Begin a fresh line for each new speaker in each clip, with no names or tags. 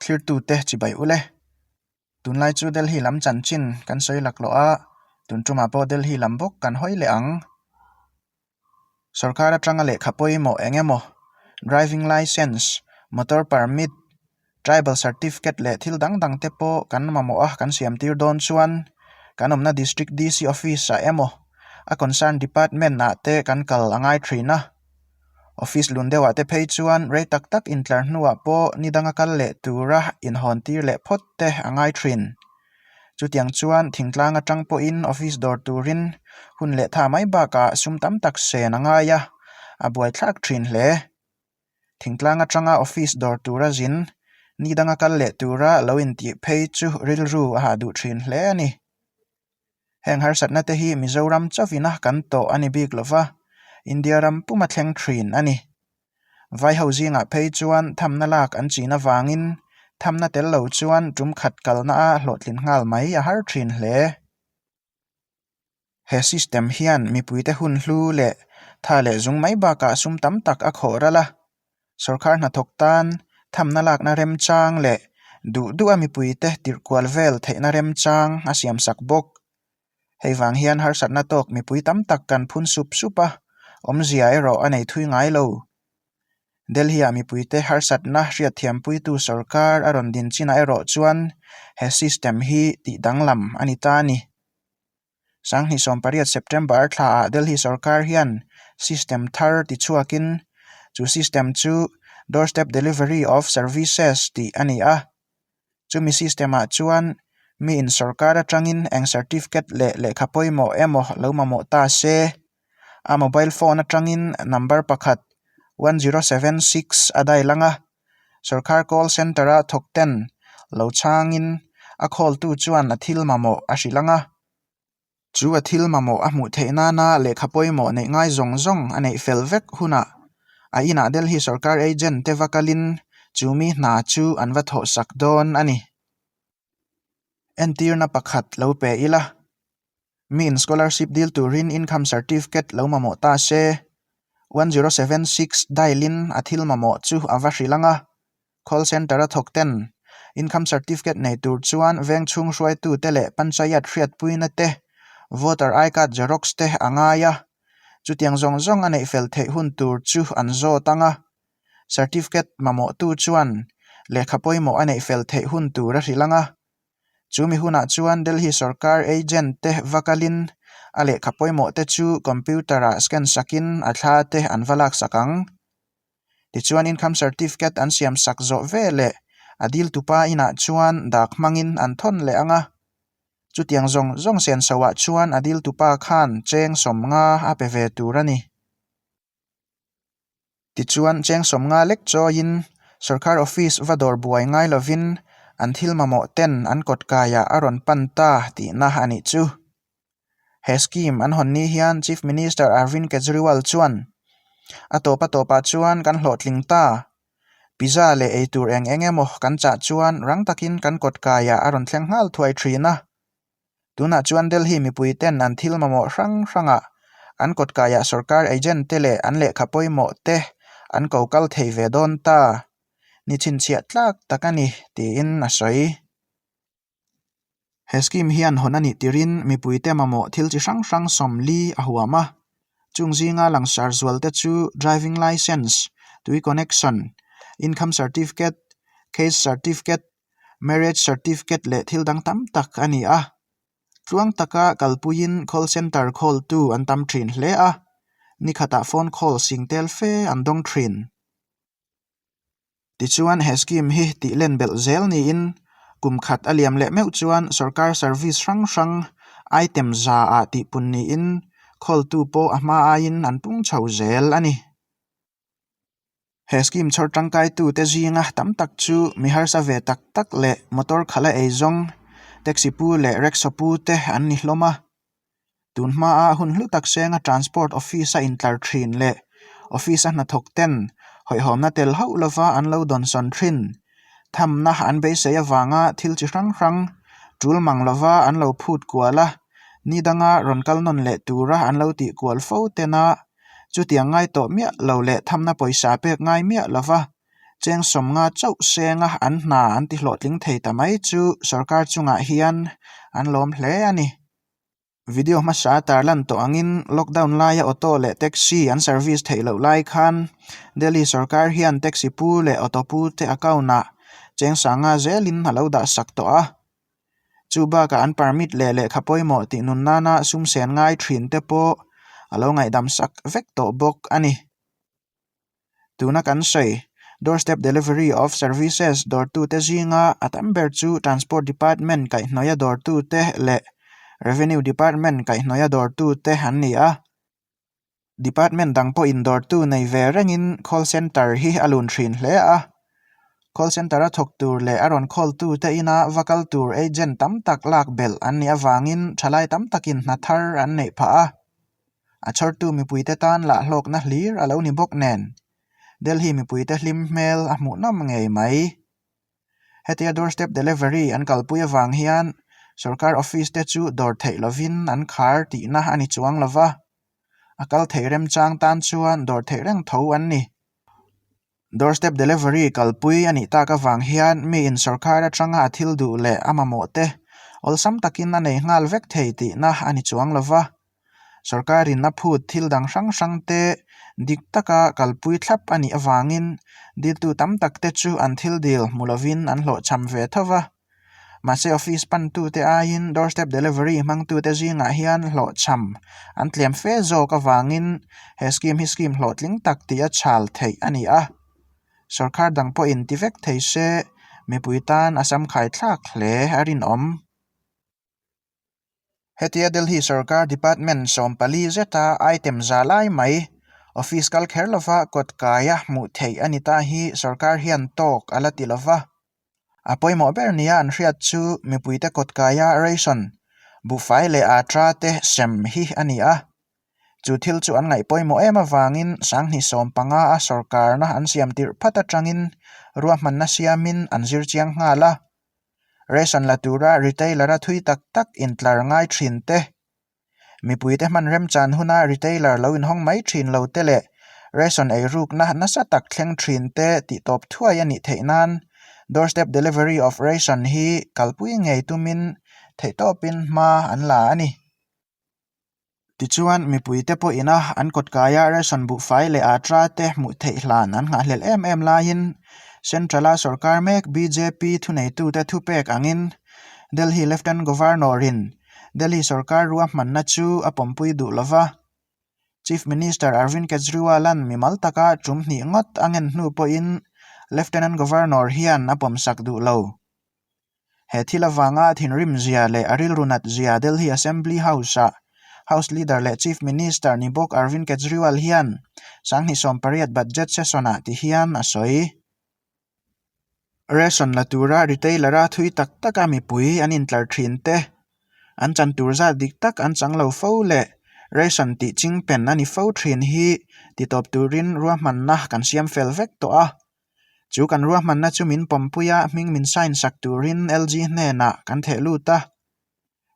Thlirtute chibai ule. Tunlai chu Delhi lam chanchin kan sawi laklawh a, tun tumah pawh Delhi lam bawk kan hawi leh ang. Sorkar atanga lehkha pawimawh eng emaw, driving licence, motor permit, tribal certificate leh thil dang dang te pawh kan mamawh a kan siam tir dawn chuan kan awmna district DC office ah emaw a concern department ah te kan kal a ngai thin a. Office lun deuhah te phei chuan rei tak tak intlar hnuah pawh ni danga kal leh tura inhawn tir leh phawt te a ngai thin. Chutiang chuan thingtlang atang pawhin office dawr turin hun leh tha mai bakah sum tam tak sen a ngai a, a buaithlak thin hle. Thingtlang atanga office dawr tura zin ni danga kal leh tura lo intih phei chu rilru a hah duh thin hle a ni. Heng harsatna te hi Mizoram chauhina kan tawh a ni bik lova, India ram puma thleng thin a ni. Vaiho zingah phei chuan thamna lak an chin avangin thamna tel lo chuan tum khat kalna a hlawhtlin nghal mai a har thin hle. He system hian mipuite hun hlu leh tha leh zung mai bakah sum tam tak a khawh ral a, Sorkar hnathawk tan thamna lakna remchang leh duh duha mipuite tirh kual vel theihna remchang a siamsak bawk. Hei vang hian harsatna tawk mipui tam tak kan phun sup sup a, awmzia erawh a nei thui ngai lo. Delhi-ah mipuite harsatna hriatthiampuitu sorkar a rawn din chinah erawh chuan he system hi tih danglam a ni ta a ni. Sanghnih 18 September thlaah Delhi sorkar hian system thar tichhuakin chu system chu Doorstep Delivery of Services tih a ni a. Chumi system-ah chuan miin sorkar atangin eng certificate leh lehkha pawimawh emaw lo mamawh ta se, a mobile phone atangin number pakhat 1076 a dial ang a, sorkar call centre-a thawk ten lo chhangin a khawltu chuan a thil mamawh a hrilh ang a. Chu a thil mamawh a hmuh theih nana lehkha pawimawh neih ngai zawng zawng a neih fel vek hunah a inah Delhi sorkar agent te va kalin chu mi hna chu an va thawhsak dawn a ni. Entirna pakhat lo pe ila. Miin scholarship dil turin income certificate lo mamawh ta se, 1076 dial in a thil mamawh chu a va hrilh ang a. Call centre a thawk ten income certificate nei tur chuan veng chhung hruaitute leh panchayat hriatpuina te, voter I card xerox te a ngai a. Chutiang zawng zawng a neih fel theih hun tur chu an zawt ang a. Certificate mamawhtu chuan lehkha pawimawh a neih fel theih hun tur a hrilh ang a. Chu mi hunah chuan Delhi sorkar agent te va kalin a lehkha pawimawh te chu computer ah scan sakin a thla te an va laksak ang. Tichuan income certificate an siam sak zawh ve leh a dil tupa inah chuan dak hmangin an thawn leh ang a. Chutiang zawng zawng senso ah chuan a dil tupa khan cheng 50 a pe ve tur a ni. Tichuan cheng 50 lek chawiin sorkar office va dawr buai ngai lovin an thil mamawh ten an kawt kaiah a rawn pan ta tihna a nih chu. He scheme an hawn ni hian Chief Minister Arvind Kejriwal chuan a tawp a tawpah chuan kan hlawhtling ta. Pizza leh eitur eng eng emaw kan chah chuan rang takin kan kawt kaiah a rawn thleng nghal thuai thin a. Tunah chuan Delhi mipui ten an thil mamawh hrang hrangah an kawt kaiah sorkar agent te leh an lehkha pawimawh te an ko kal thei ve dawn ta. Ni chhinchhiah tlak tak a ni, tiin a sawi. He scheme hian hawn a nih tirin mipuite mamawh thil chi hrang hrang 40 a huam a. Chung zinga langsar zualte chu driving licence, tui connection, income certificate, caste certificate, marriage certificate leh thil dang tam tak a ni a. Tluang taka kalpuiin call centre khawltu an tam thin hle a, nikhatah phone call sing tel fe an dawng thin. Tichuan he scheme hi tih len belh zel niin kum khat a liam leh meuh chuan sorkar service hrang hrang item za ah tihpun niin khawltu pawh a hma aiin an pung chho zel a ni. He scheme chhawr tangkaitute zinga tam tak chu mi harsa ve tak tak leh motor khalh a ei zawng taxi pu leh rickshaw pu te an ni hlawm a. Tun hmaa hun hlu tak senga transport office a intlar thin leh office a hnathawk ten hawihhawmna tel hauh lova an lo dawnsawn thin. Thamna an beisei avanga thil chi hrang hrang tul mang lova an lo phut kual a, ni danga rawn kal nawn leh tura an lo tih kual fo tena chutiang ngai tawh miah lo leh thamna pawisa pek ngai miah lova. Cheng 50 chauh senga an hna an ti hlawhtling thei ta mai chu sorkar chungah hian an lawm hle a ni. Video hmasa tarlan tawh angin lockdown laia auto leh taxi an service theih loh lai khan Delhi sorkar hian taxi pu leh auto pu te account ah cheng sanga zelin a lo dah sak tawh a. Chu bakah an permit leh lehkha pawimawh tih nun nana sum sen ngai thin te pawh a lo ngaihdam sak vek tawh bawk a ni. Tuna kan sawi, Doorstep Delivery of Services dawrtute zinga a tam ber chu Transport Department kaihhnawia dawrtute leh Revenue Department kaihhnawia dawrtute an ni a. Department dang pawhin dawrtu nei ve rengin call centre hi a lun thin hle a. Call centre a thawk tur leh a rawn call tute ina va kal tur agent tam tak lak belh an nih avangin thalai tam takin hna thar an neih phah a. A chhawrtu mipuite tan lah hlawkna hlir a lo ni bawk nen, Delhi mipuite hlim hmel a hmuhnawm ngei mai. Hetia doorstep delivery an kalpui avang hian sorkar office te chu dawr theih lovin an khar tihna a ni chuang lova, a kal thei remchang tan chuan dawr theih reng tho an ni. Doorstep delivery kalpui a nih tak avang hian miin sorkar atanga a thil duh leh a mamawh te awlsam takin a nei nghal vek thei tihna a ni chuang lova. Sorkarin a phut thil dang hrang hrang te dik taka kalpui thlap a nih avangin diltu tam tak te chu an thil dil hmu lovin an hlawhchham ve tho va. Mahse office pantute aiin doorstep delivery hmangtute zingah hian hlawhchham an tlem fe zawk avangin he scheme hi scheme hlawhtling tak tih a chhal theih a ni a. Sorkar dang pawhin ti vek thei se mipui tan a samkhai thlak hle a rinawm. Hetia Delhi sorkar department 14 zeta item za lai mai office kal kher lova kawt kaia hmuh theih a ni ta hi sorkar hian tawk a la ti lova. A pawimawh ber nia an hriat chu mipuite kawt kaia ration, buhfai leh atra te sem hi a ni a. Chu thil chu an ngaih pawimawh em avangin 2015 a sorkarna an siam tirh phat atangin ruahmanna siamin an zir chiang nghal a. Ration la tura retailer a thui tak tak intlar ngai thin te, mipuite hman remchan huna retailer lo inhawng mai thin lo te leh ration eirukna nasa tak thleng thin te tih tawp thuai a nih theih nan doorstep delivery of ration hi kalpui ngei tumin theihtawpin hma an la a ni. Tichuan, mipuite pawhin a an kawtkaia ration buhfai leh atra te hmuh theih hlan an nghahhlelh em em laiin Central-a sorkar mek bjp thuneitute thupek angin Delhi Lieutenant Governor-in Delhi sorkar ruahmanna chu a pawmpui duh lo va. Chief Minister Arvind Kejriwal-a'n mimal taka tum hnih ngawt a ngen hnu pawhin Lieutenant Governor hian a pawmsak duh lo. He thil avanga thinrim zia leh a rilru nat zia Delhi Assembly House-ah House Leader leh Chief Minister ni bawk Arvind Kejriwal hian 2018 Budget Session-ah ti hian a sawi. Ration la tura retailer-a thui tak taka mipui an intlar thin te, an chan tur zat dik tak an chang lo fo leh ration tih chingpen a ni fo thin hi titawp turin ruahmanna kan siam fel vek tawh a. Chu kan ruahmanna chu min pawmpui a, hming min sign sak turin LG hnenah kan theh lut a.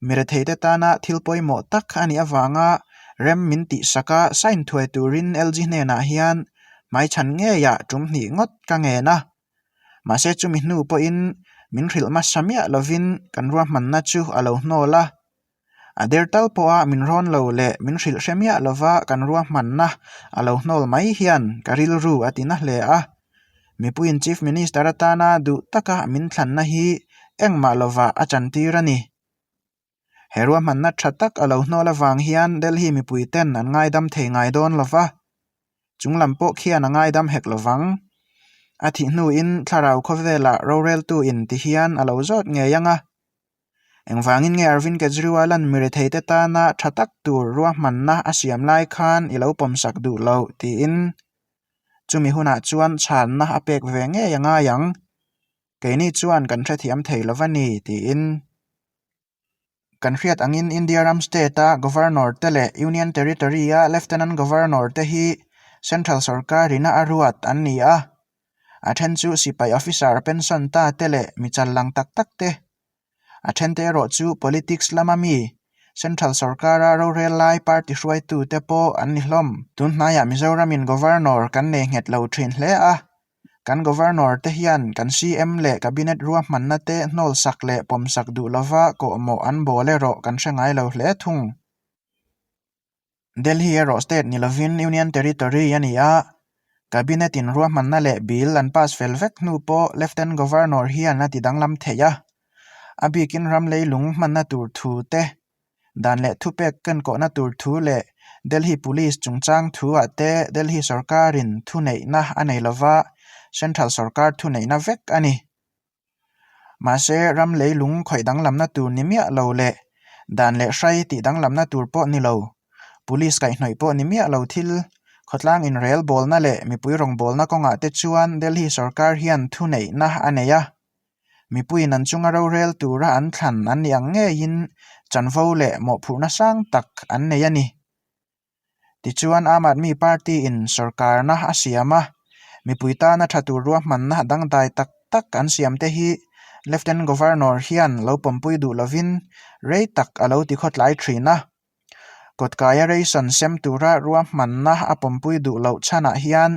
Mi retheite tana thil pawimawh tak a nih avanga rem min tihsak a, sign thuai turin LG hnenah hian hmaichhan ngeiah tum hnih ngawt ka ngen a. Mahse chumi hnu pawhin min hrilh hmasa miah lovin kan ruahmanna chu a lo hnawl a. A der tal pawha min rawn lo leh min hrilh hre miah lova kan ruahmanna a lo hnawl mai hian ka rilru a ti na hle a. Mipuiin Chief Minister atana duh taka min thlanna hi engmah lovah a chantir a ni. He ruahmanna tha tak a lo hnawl avang hian Delhi mipuiten an ngaidam thei ngai dawn lova, chunglam pawh khian a ngaidam hek lovang. A thih hnuin thlarau khawvelah roreltuin ti hian a lo zawt ngei ang a. Engvangin nge Arvind Kejriwal-a'n miretheite tana tha tak tur ruahmanna a siam lai khan i lo pawmsak duh loh? tiin chumi hunah chuan chhanna a pek ve ngei a ngai ang. Keini chuan kan hrethiam thei lo va ni, tiin. Kan hriat angin India ram state-a Governor te leh Union Territory-a Lieutenant Governor te hi Central sorkarin a ruat an ni a. A then chu sipai officer pension ta te leh mi chal lang tak tak te. A then te erawh chu politics lama mi, central sorkara rorel lai party hruaitu te pawh an ni hlawm. Tun hnaiah Mizoramin Governor kan nei nghet lo thin hle a. Kan Governor te hian kan CM leh Cabinet ruahmanna te hnawlsak leh pawmsak duh lova kawhmawh an bawl erawh kan hre ngai lo hle thung. Delhi erawh state ni lovin Union Territory a ni a, Cabinet in ruahmanna leh bill an pass fel vek hnu pawh Lieutenant Governor hian a ti danglam thei a, a bikin ram leilung hmanna tur thu te, dan leh thupek kenkawhna tur thu leh Delhi Police chungchang thu-ah te Delhi sorkarin thuneihna a nei lova, Central sorkar thuneihna vek a ni. Mahse, ram leilung khawih danglamna tur ni miah lo leh dan leh hrai tih danglamna tur pawh ni lo, Police kaihhnawih pawh ni miah lo thil, khawtlang inrelbawlna leh mipui rawngbawlna kawngah te chuan Delhi sorkar hian thuneihna a nei a. Mipuiin an chunga rorel tura an thlan an nih ang ngeiin chanvo leh mawhphurhna sang tak an nei a ni. Tichuan Aam Aadmi Party-in sorkarna a siam a, mipui tana tha tur ruahmanna dangdai tak tak an siam te hi Lieutenant Governor hian lo pawmpui duh lovin rei tak a lo tikhawtlai thin a. Kawtkaia ration sem tura ruahmanna a pawmpui duh loh chhanah hian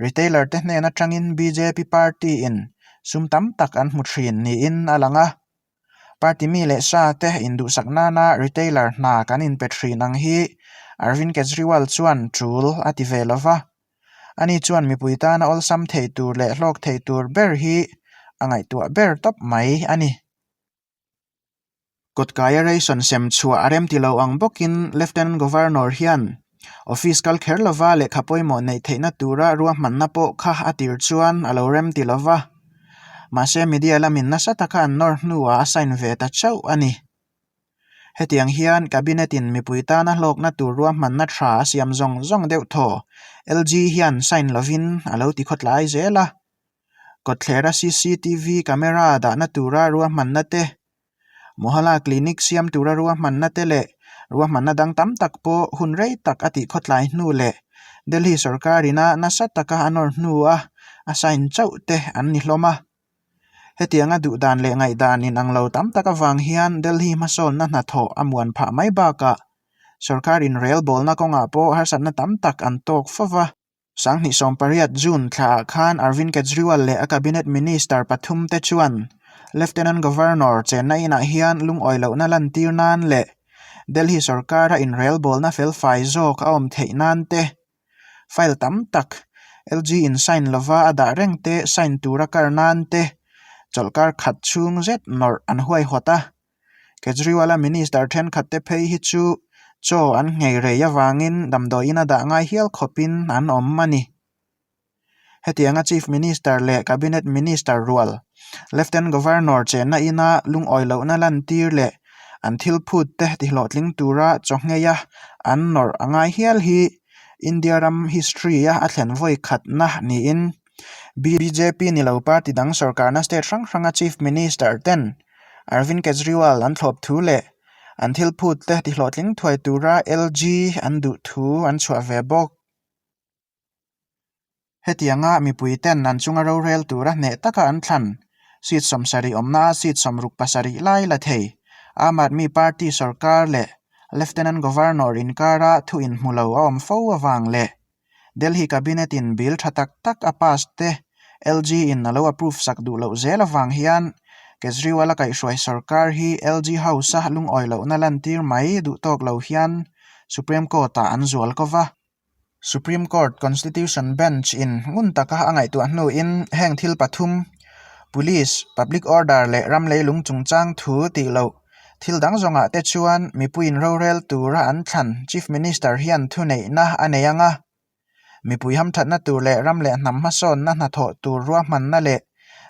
retailer te hnen atangin bjp party-in sum tam tak an hmu thin niin a lang a. Party mi leh sa te induhsak nana retailer hna kan inpe thin ang hi Arvind Kejriwal chuan tul a ti ve lo va. Ani chuan mipui tana awlsam thei tur leh hlawk thei tur ber hi a ngaihtuah ber tawp mai a ni. Kawtkaia ration sem chhuah a remti lo ang bawkin Lieutenant Governor hian office kal kher lova lehkha pawimawh neih theihna tura ruahmanna pawh kha a tir chuan a lo remti lova. Mahse media lamin nasa taka an nawr hnuah a sign ve ta chauh a ni. Hetiang hian Cabinet in mipui tana hlawkna tur ruahmanna tha a siam zawng zawng deuh thaw LG hian sign lovin a lo ti khawtlai zel a. Kawtthlera cctv camera dahna tura ruahmanna te, Mohalla Clinic siam tura ruahmanna te leh ruahmanna dang tam tak pawh hun rei tak a tih khawtlai hnu leh Delhi sorkar ina nasa taka a nawr hnua a sign chauh te an ni hlawm a. Hetianga duhdan leh ngaihdan inang lo tam tak avang hian Delhi hmasawnna hnathawh a muan phah mai bakah sorkar inrelbawlna kawngah pawh harsatna tam tak an tawk fo va. 2018 June thlaah khan Arvind Kejriwal leh a Cabinet Minister pathum te chuan Lieutenant Governor chenna inah hian lungawi lohna lantir nan leh Delhi sorkara inrelbawlna felfai zawk a awm theih nan te file tam tak LG in sign lova a dah reng te sign tura kar nan te chawlhkar khat chhung zet nawrh an huaihawt a. Kejriwal-a minister thenkhat te phei hi chu chaw an nghei rei avangin damdawiin a dah ngai hial khawpin an awm a ni. Hetianga Chief Minister leh Cabinet Minister rual, Lieutenant Governor chenna ina lungawi lohna lantir leh an thil phut te tihlawhtling tura chaw ngheia an nawrh a ngai hial hi India ram history-a a thlen vawi khatna niin bjp ni lo party dang sorkarna state hrang hranga Chief Minister ten Arvind Kejriwal an thlawp thu leh an thil phut te tihlawhtling thuai tura LG an duh thu an chhuah ve bawk. Hetianga mipui ten an chunga rorel tura hneh taka an thlan, seat 70 awmna a seat 67 lai la thei, Aam Aadmi Party sorkar leh Lieutenant Governor inkara thu inhmu lo a awm fo avang leh Delhi Cabinet in bill tha tak tak a pass te LG in a lo approve sak duh loh zel avang hian Kejriwal a kaihhruai sorkar hi LG House a lungawi lohna lantir mai duh tawk lo hian Supreme Court ah an zual ko va. Supreme Court Constitution Bench in ngun taka a ngaihtuah hnuin heng thil pathum, Police, Public Order leh ram leilung chungchang thu tih loh Thil dang zawngah te chuan mipuiin rorel tura an thlan Chief Minister hian thuneihna a nei ang a. Mipui hamthatna tur leh ram leh hnam hmasawnna hnathawh tur ruahmanna leh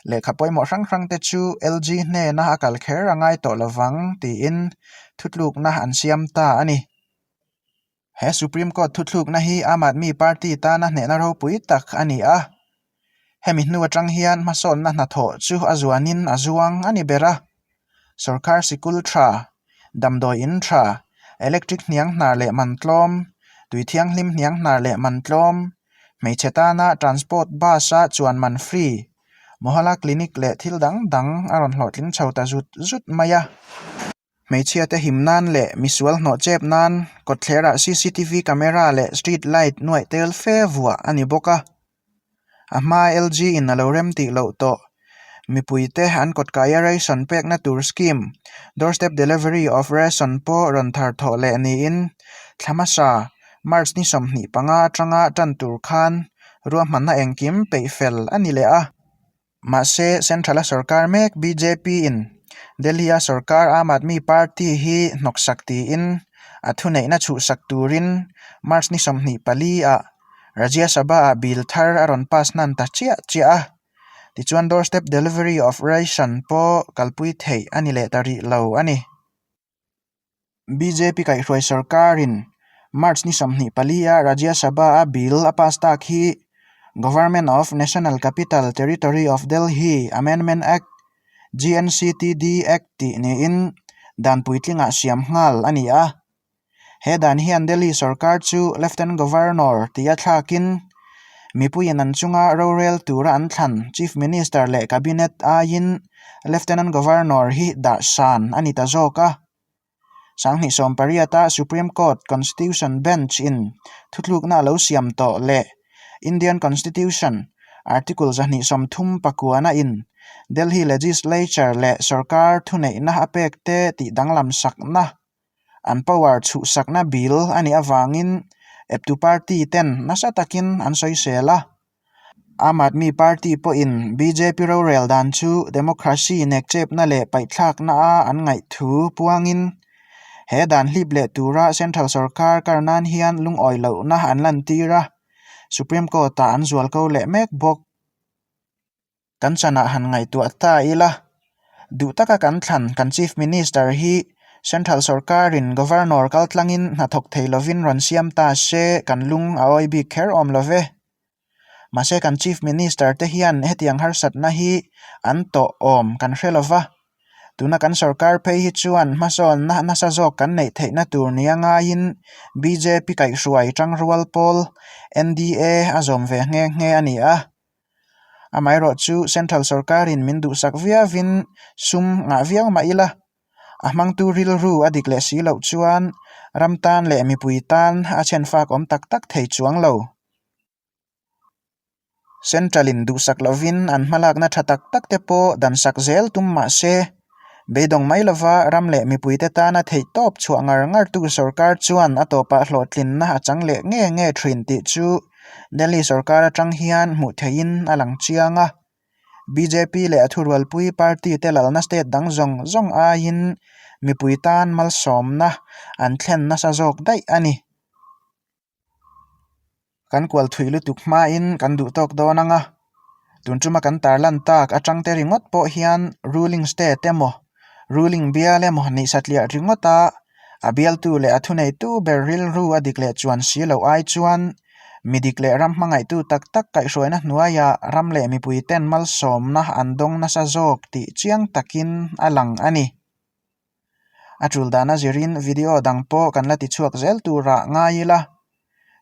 lehkha pawimawh hrang hrang te chu LG hnena a kal kher a ngai tawh lovang tiin thutlukna an siam ta a ni. He Supreme Court thuthlukna hi Aam Aadmi Party tana hnehna ropui tak a ni a. Hemi hnu atang hian hmasawnna hnathawh chu a zuanin a zuang a ni ber a. Sorkar sikul tha, damdawi in tha, electric hniang hnar leh man tlawm, tui thianghlim hniang hnar leh man tlawm, hmeichhe tana transport bus-a chuan man free, Mohalla Clinic leh thil dang dang a rawn hlawhtling chho ta zut zut mai a. Hmeichhia te him nan leh misual hnawh chep nan kawtthlerah cctv camera leh street light nuaih tel fe vuah a ni bawk a. A hmaa LG in a lo rem tih loh tawh. Mipuite an kawtkaia ration pekna tur scheme, Doorstep Delivery of Ration pawh rawn thar thawh leh niin thla hmasa March ni 25 atanga tan tur khan ruahmanna engkim peih fel a ni leh a. Mahse, Central-a sorkar mek BJP-in Delhi-a sorkar Aam Aadmi Party hi hnawksak tiin a thuneihna chhuhsak turin March ni 24-ah Rajya Sabha-ah bill thar a rawn pass hnan ta chiah chiah a. Tichuan doorstep delivery of ration pawh kalpui theih a ni leh ta rih lo a ni. Bjp kaihhruai sorkarin March ni 24-a Rajya Sabha-a bill a pass tak hi Government of National Capital Territory of Delhi Amendment Act, GNCTD Act tih niin dan puitlingah siam nghal a ni a. He dan hian Delhi sorkar chu Lieutenant Governor tia thlakin mipuiin an chunga rorel tura an thlan Chief Minister leh Cabinet aiin Lieutenant Governor hi dah san a ni ta zawk a. 2018-a Supreme Court Constitution Bench-in thutlukna a lo siam tawh leh Indian Constitution Article 239 in Delhi Legislature leh sorkar thuneihna a pekte tihdanglam sakna An power chhuhsakna bill a nih avangin eptu party ten nasa takin an sawisel a. Aam Aadmi Party pawhin bjp rorel dan chu democracy nekchepna leh paihthlakna a an ngaih thu puangin he dan hlip leh tura central sorkar kar nan hian lungawi lohna an lantir a, Supreme Court-ah an zualko leh mek bawk. Kan chanah han ngaihtuah ta ila, duh taka kan thlan kan Chief Minister hi Central sorkarin Governor kaltlangin hnathawk thei lovin rawn siam ta se kan lung a awi bik kher awm lo ve. Mahse kan Chief Minister te hian hetiang harsatna hi an tawh awm kan hre lo va, tuna kan sorkar phei hi chuan hmasawnna nasa zawk kan neih theihna tur nia ngaiin bjp kaihhruai tangrual pawl NDA a zawm ve nghe nghe a ni a. Amaherawh chu Central sorkarin min duhsak viauin sum ngah viau mah ila, a hmangtu rilru a dik leh si loh chuan ram tan leh mipui tan a chhenfak awm tak tak thei chuang lo. Central-in duhsak lovin an hmalakna tha tak tak te pawh dansak zel tum mah se, beidawng mai lova ram leh mipuite tana theihtawp chhuah ngar ngartu sorkar chuan a tawpah hlawhtlinna a chang leh nge nge thin tih chu Delhi sorkar atang hian hmuh theihin a lang chiang a. Bjp leh a thurualpui party te lalna state dang zawng zawng aiin mipui tan malsawmna an thlen nasa zawk daih a ni. Kan kual thui lutuk hmain kan duh tawk dawn ang a, tun tuma kan tarlan tak atang te ringawt pawh hian ruling state emaw ruling bial emaw nih satliah ringawt a, a bialtu leh a thuneitu ber rilru a dik leh chuan si loh ai chuan mi dik leh ram hmangaihtu tak tak kaihhruaina hnuaiah ram leh mipui ten malsawmna an dawng nasa zawk tih chiang takin a lang a ni. A tul dana zirin video dang pawh kan la tichhuak zel turah ngai ila.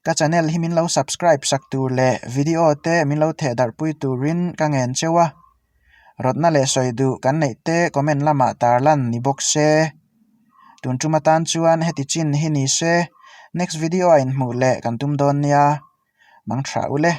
Ka channel hi min lo subscribe sak tur leh video te min lo theh darh pui turin ka ngen cheu a. Rawtna leh sawi duh kan neih te comment lamah tarlan ni bawk se. Tun tum atan chuan heti chin hi ni se next video a inhmuh leh kan tum dawn nia. Mang tha ule.